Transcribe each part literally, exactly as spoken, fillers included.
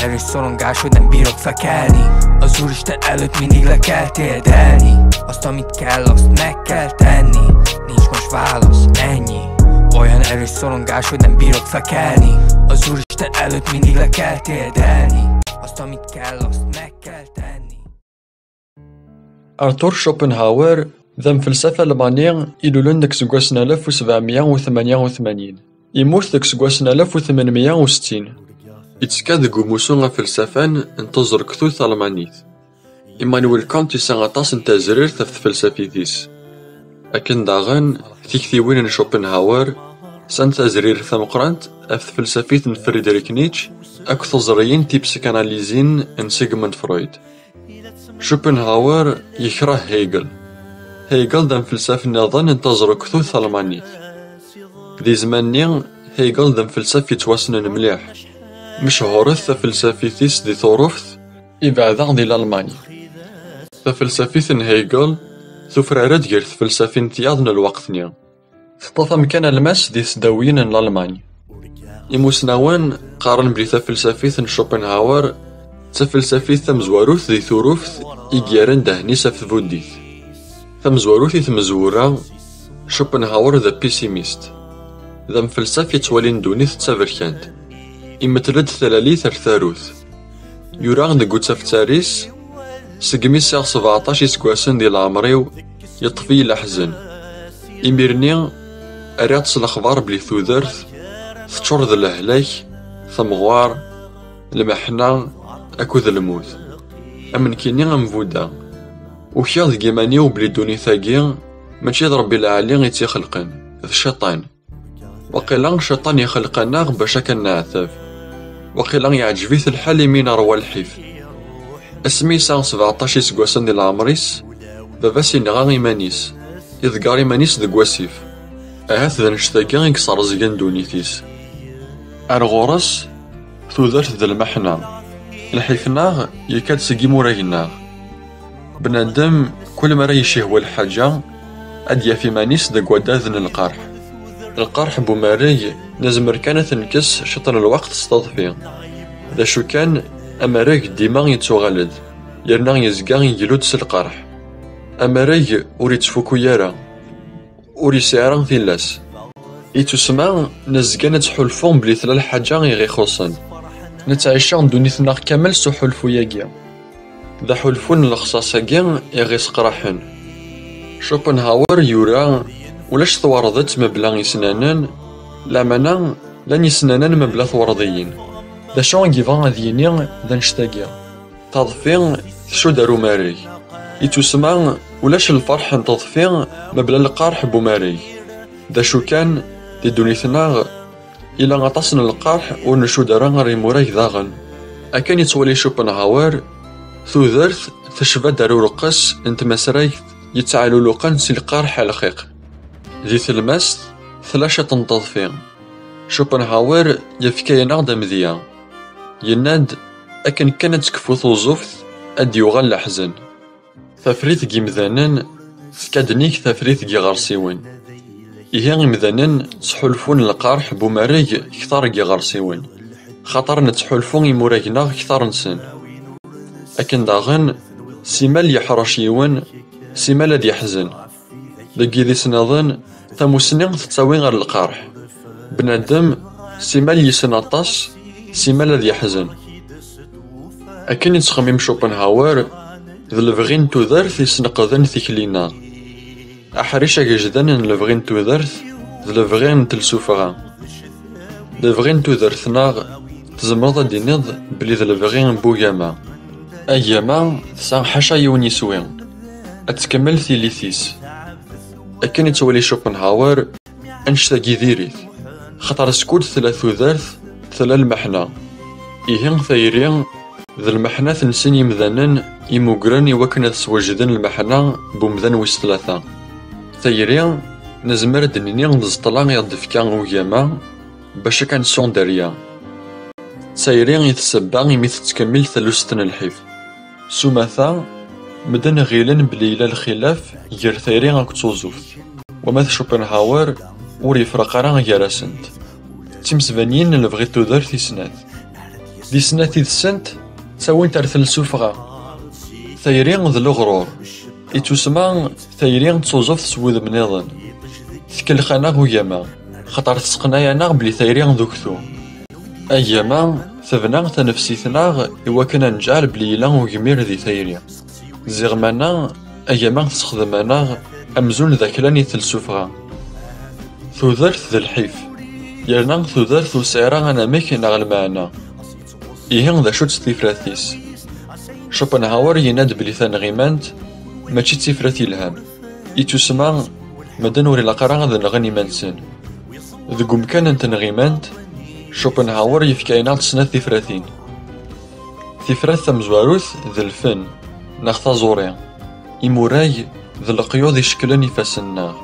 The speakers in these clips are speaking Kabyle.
Erre soron gásodem bírok fekelni. Az Úristen előtt mindig lekeltél delni. Azt, amit kell, azt meg kell tenni. Nincs más válasz, ennyi. Olyan erre soron gásodem bírok fekelni. Az Úristen előtt mindig lekeltél delni. Azt, amit kell, azt meg kell tenni. Arthur Schopenhauer d amfelsaf almani ilulen deg useggas n alef u sebɛemya u tmanya u tmanyin. Yemmut deg useggas n alef u tmenmya u settin. Yettekka deg umussu afelsafan n teẓrektut talmanit. Immanuel Kant yesɛa aṭas n tazrirt ɣef tfelsafit-is. Akken daɣen, tiktiwin n Schopenhauer sɛant tazrirt tameqqrant ɣef tfelsafit n Friedrich Nietzsche akked teẓriyin tipsikanalizin n Sigmund Freud. Schopenhauer yekreh Hegel. Hegel d amfelsaf nniḍen n teẓrektut talmanit. Di zzman-nni, Hegel d amfelsaf yettwassnen mliḥ. Mechuret tafelsafit-is di Tuṛuft, ibeɛd-aɣ di Lalman. Tafelsafit n Hegel tufrar-d gar tfelsafin tiyaḍ n lweqt-nni. Teṭṭef amkan almas di tesdawiyin n Lalman. Imusnawen qqaren belli tafelsafit n Schopenhauer d tafelsafit tamezwarut di Tuṛuft i yerran ddehn-is ɣef tbuddit. Tamezwarut i tmezwura, Schopenhauer d apisimist. D amfelsaf yettwalin ddunit d taberkant. Imettel-d talalit ar tarut. Yura deg uttaftar-is: "Segmi sɛiɣ sebɛeṭṭac iseggasen di leɛmer-iw, yeṭṭef-iyi leḥzen. Imir-nni, rriɣ-d s lexbar belli tudert teččur d lehlak, temɣar, lmeḥna akked lmut. Am nekkini am Buda. Ukiɣ deg iman-iw belli ddunit-agi mačči d Rebbi lɛali i tt-ixelqen, d cciṭan. Waqila cciṭan ixelq-aneɣ bac ad k-neɛtab. Waqila yeɛǧeb-it lḥal imi nerwa lḥif." Asmi yesɛa sebɛeṭṭac iseggasen di leɛmer-is, baba-s yenɣa iman-is, iḍegger iman-is deg wasif. Ahat d annect-agi i yesreẓgen ddunit-is. Ar ɣur-s, tudert d lmeḥna. Lḥif-nneɣ yekka-d seg imurag-nneɣ. Bnadem, kul mi ara yecihwa lḥaǧa, ad d-yaf iman-is deg waddad n lqerḥ. Lqerḥ n umareg, nezmer kan ad t-nekkes ciṭ n lweqt s teḍfi. D acu kan, amareg dima yettuɣal-d, yerna yezga igellu-d s lqerḥ. Amareg ur yettfuku ara, ur yesɛi ara tilas. Ittusma, nezga nettḥulfu belli tella lḥaǧa i ɣ-ixuṣṣen. Nettɛici ddunit-nneɣ kamel s uḥulfu-agi. D aḥulfu n lexṣaṣ-agi i ɣ-isqerḥen. Schopenhauer yura: "Ulac twerḍet mebla isnanen, lameɛna llan isnanen mebla twerḍiyin." D acu i yebɣa ad yini d annect-agi? Taḍfi tcudd ar umareg. Ittusma ulac lferḥ n teḍfi mebla lqerḥ n umareg. D acu kan, di ddunit-nneɣ, yella aṭas n lqerḥ ur ncudd ara ar imurag daɣen. Akken yettwali Schopenhauer, tudert tecba-d ar ureqqes n tmasragt yettɛaluluqen si lqerḥ ar lxiq. Di tlemmast, tella ciṭ n teḍfi. Schopenhauer yefka-aneɣ-d amedya. Yenna-d: "Akken kan ad tekfu tuẓuft, ad d-yuɣal leḥzen." Tafrit deg yimdanen tekka-d nnig tafrit deg yiɣersiwen. Ihi imdanen ttḥulfun lqerḥ n umareg kter deg yiɣersiwen, xaṭer nettḥulfu imurag-nneɣ kter-nsen. Akken daɣen, simal yeḥrec yiwen, simal ad yeḥzen. Deg yidis nniḍen, tamussni tettawi ɣer lqerḥ. Bnadem, simal yessen aṭas, simal ad yeḥzen. Akken yettxemmim Schopenhauer, d lebɣi n tudert yesneqden tikli-nneɣ. Aḥric agejdan n lebɣi n tudert d lebɣi n telsuffɣa. Lebɣi n tudert-nneɣ, tzemreḍ ad d-tiniḍ belli d lebɣi n wugama. Agama tesɛa ḥaca yiwen yiswi, ad tkemmel tillit-is. Akken yettwali Schopenhauer, annect-agi diri-t, xaṭer skud tella tudert, tella lmeḥna. Ihi tayri d lmeḥna n sin yimdanen imugren i wakken ad swejden lmeḥna n umdan wis tlata. Tayri, nezmer ad d-nini d ẓṭla i ɣ-d-tefka ugama bac akka nesɛu dderya. D tayri i d ssebba imi tettkemmil tallust n lḥif. S umata, medden ɣilen belli yella lxilaf gar tayri akked tuẓuft, wama d Schopenhauer ur yefreq ara gar-asent. D timesbaniyin n lebɣi n tudert i snat. Di snat yid-sent, ttawint ar telsufɣa. Tayri d leɣrur. Ittusma, tayri d tuẓuft s wudem nniḍen. Tkellex-aneɣ ugama, xaṭer tesseqnay-aneɣ belli tayri d uktu. Agama tebna tanefsit-nneɣ i wakken ad neǧɛel belli yella ugmir di tayri. Ziɣmana, agama tessexdem-aneɣ amzun d aklan i telsufɣa. Tudert d lḥif, yerna tudert ur tesɛi ara anamek neɣ lmeɛna. Ihi d acu-tt tifrat-is? Schopenhauer yenna-d belli tanɣimant mačči d tifrat yelhan. Ittusma, medden ur ilaq ara ad nɣen iman-nsen. Deg umkan n tenɣimant, Schopenhauer yefka-aneɣ-d snat tifratin. Tifrat tamezwarut d lfen, neɣ taẓuri. Imurag d leqyuḍ icekklen ifassen-nneɣ.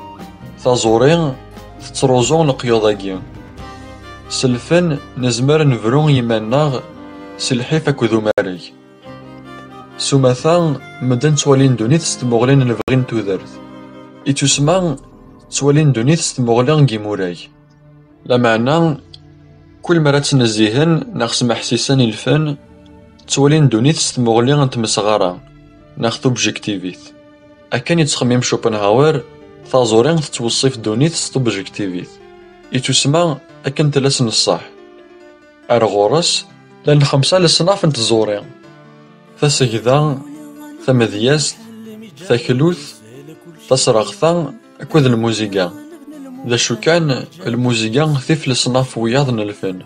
Taẓuri tettruẓu leqyuḍ-agi. S lfen nezmer nebru i yiman-nneɣ s lḥif akked umareg. S umata, medden ttwalin ddunit s tmuɣli n lebɣi n tudert. Ittusma, ttwalin ddunit s tmuɣli n yimurag. Lameɛna, kul mi ara ttnezzihen neɣ smeḥsisen i lfen, ttwalin ddunit s tmuɣli n tmesɣara neɣ tubjektivit. Akken yettxemmim Schopenhauer, taẓuri tettweṣṣif ddunit s tubjektivit. Ittusma akken tella s neṣṣaḥ. Ar ɣur-s, llan xemsa leṣnaf n tẓuri: tasegda, tamedyazt, taklut, tasreɣta akked lmuziga. D acu kan, lmuziga tif leṣnaf wiyaḍ n lfen.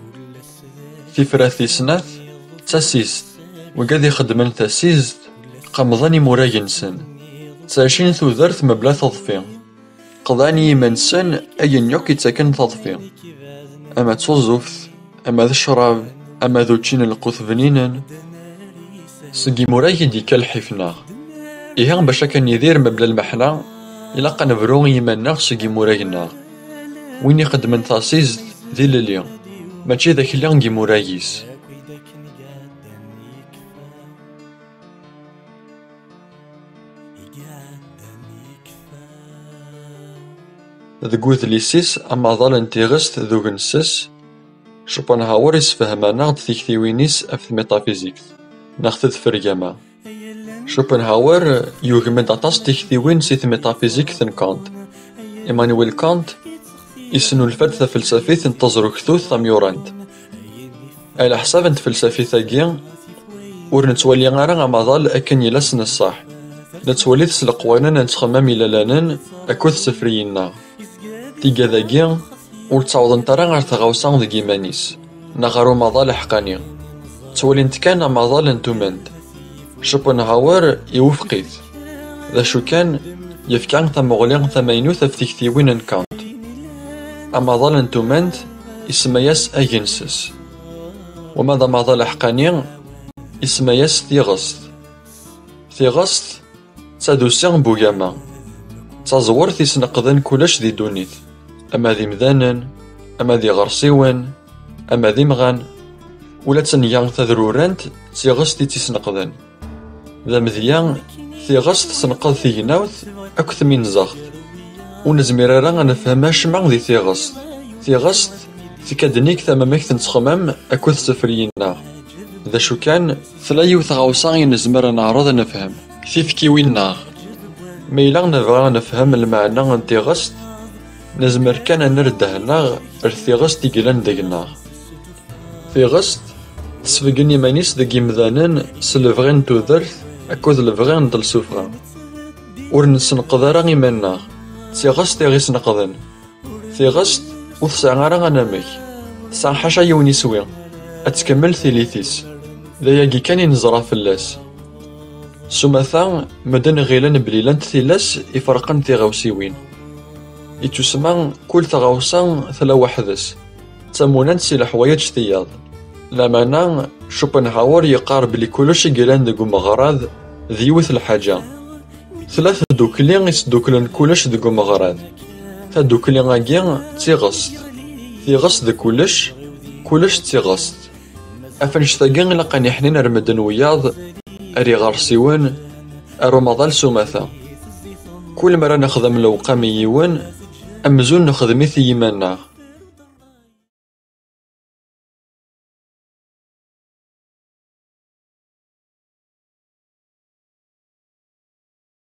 Tifrat tis snat d tasizt. Wigad ixeddmen tasizt, qemḍen imurag-nsen. Ttɛicin tudert mebla taḍfi. Qḍan i yiman-nsen ayen yakk yettaken taḍfi, ama d tuẓuft, ama d ccrab, ama d učči n lqut bninen. Seg imurag i d-yekka lḥif-nneɣ. Ihi, bac ad kan nidir mebla lmeḥna, ilaq ad nebru i yiman-nneɣ seg imurag-nneɣ. Win ixeddmen tasizt d ilelli, mačči d akli n yimurag-is. Deg udlis-is Amaḍal n tiɣest d ugenses, Schopenhauer issefhem-aneɣ-d tiktiwin-is ɣef tmitafizikt, neɣ tedfergama. Schopenhauer yugem-d aṭas n tiktiwin si tmitafizikt n Kant. Immanuel Kant yesnulfa-d tafelsafit n teẓruktut tamyurant. Ɛla ḥsab n tfelsafit-agi, ur nettwali ara amaḍal akken yella s neṣṣaḥ. Nettwali-t s leqwanen n ttxemmam ilalanen akked tsefriyin-nneɣ. Tigad-agi ur ttawḍent ara ɣer tɣawsa deg yiman-is, neɣ ɣer umaḍal aḥeqqani. Ttwalint kan amaḍal n tumment. Schopenhauer iwufeq-it. D acu kan, yefka tamuɣli tamaynut ɣef tiktiwin n Kant. Amaḍal n tumment isemma-yas agenses. Wama d amaḍal aḥeqqani, isemma-yas tiɣest. Tiɣest d tadusi n wugama. D taẓwert isneqden kullec di ddunit, ama d imdanen, ama d iɣersiwen, ama d imɣan. Ula d tanya tadrurant d tiɣest i tt-isneqden. D amedya, tiɣest tesneqed tignawt akk tminzaɣt. Ur nezmir ara ad nefhem acemma di tiɣest. Tiɣest tekka-d nnig tamamakt n ttexmam akked tsefriyin-nneɣ. D acu kan, tella yiwet tɣawsa i nezmer ad neɛreḍ ad nefhem. Tifkiwin-nneɣ. Ma yella nebɣa ad nefhem lmeɛna n tiɣest, nezmer kan ad nerr ddehn-nneɣ ar tiɣest i yellan deg-neɣ. Tiɣest tesbeggen iman-is deg yimdanen s lebɣi n tudert akked lebɣi n telsufa. Ur nessenqed ara iman-nneɣ, d tiɣest i ɣ-isneqden. Tiɣest ur tesɛi ara anamek, tesɛa ḥaca yiwen iswi, ad tkemmel tilit-is. D ayagi kan i neẓra fell-as. S umata, medden ɣilen belli llant tilas iferqen tiɣawsiwin. Ittusma, kul taɣawsa tella weḥd-s, d tamunant si leḥwayeǧ tiyaḍ. Lameɛna, Schopenhauer yeqqar belli kullec i yellan deg umeɣrad d yiwet lḥaǧa. Tella tdukli i sduklen kullec deg umeɣrad. Tadukli-agi d tiɣest. Tiɣest d kullec, kullec d tiɣest. Ɣef annect-agi ilaq ad niḥnin ar medden wiyaḍ, ar iɣersiwen, ar umaḍal s umata. Kul mi ara nexdem lewqam i yiwen, amzun nexdem-it i yiman-nneɣ.